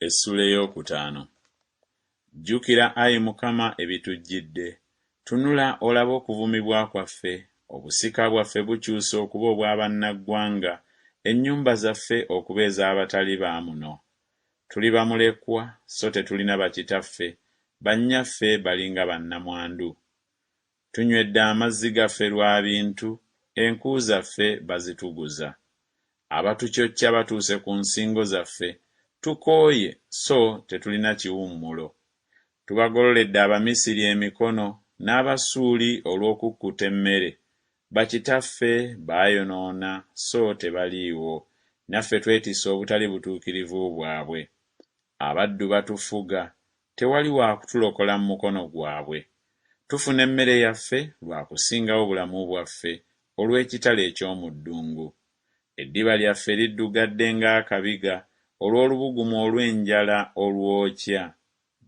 Essuula eyookutaano. Jjukira, ayi Mukama, ebitujjidde, tunula olabe okuvumibwa kwaffe, obusika bwaffe bukyuse okuba obwa bannaggwanga, ennyumba zaffe okuba ez'abatali ba muno. Tuli bamulekwa, so tetulina bakitaffe, bannyaffe bali nga bannamwandu. Tunywedde amazzi gaffe lwa bintu, enku zaffe bazituguza. Abatucocca batuuse ku nsingo zaffe, tukooye so tetulina kiwummulo. Tubagololedde Abamisiri emikono, n'Abasuuli olw'okukkuta emmere. Bakitaffe baayonoona so tebaliiwo, naffe twetisse obutali butuukirivu bwabwe. Abaddu batufuga, tewali wa kutulokola mu mukono gwabwe. Tufuna emmere yaffe lwa kusingawo bulamu bwaffe olw'ekitala eky'omu ddungu. Eddiba lyaffe liddugadde ng'akabiga olw'olubugumu olw'enjala olwokya.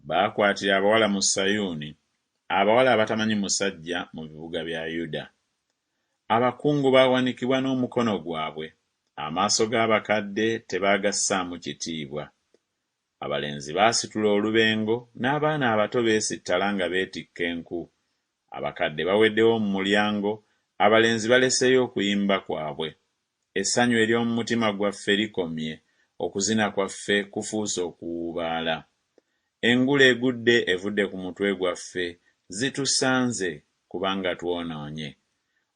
Baakwatira abawala mu Sayuuni, abawala abatamanyi musajja mu bibuga bya Yuda. Abakungu baawanikibwa n'omukono gwabwe, amaaso g'abakadde tebaagassaamu kitiibwa. Abalenzi baasitula olubengo, n'abaana abato beesittala nga beetikka enku. Abakadde baweddewo mu mulyango, abalenzi baleseeyo okuyimba kwabwe. Essanyu ery'omu mutima gwaffe likomye, okuzina kwaffe kufuuse okuwuubaala. Engule egudde evudde ku mutwe gwaffe, zitusanze, kubanga twonoonye.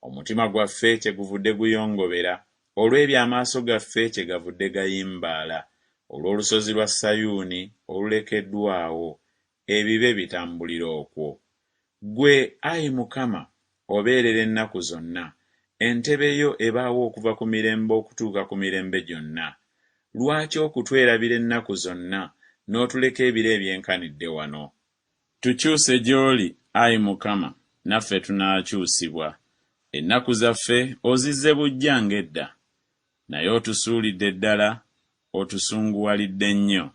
Omutima gwaffe kyeguvudde guyongobera, olw'ebyo amaaso gaffe kyegavudde gayimbaala, olw'olusozi lwa Sayuuni olulekeddwa awo, ebibe bitambulira okwo. Ggwe, ayi Mukama, obeerera ennaku zonna, entebe yo ebaawo okuva ku mirembe okutuuka ku mirembe gyonna. Lwaki okutwerabira ennaku zonna, n'otuleka ebiro ebyenkanidde wano? Tukyuse gy'oli, ayi Mukama, naffe tunaakyusibwa. Ennaku zaffe ozizze buggya ng'edda. Naye otusuulidde ddala, otusunguwalidde nnyo.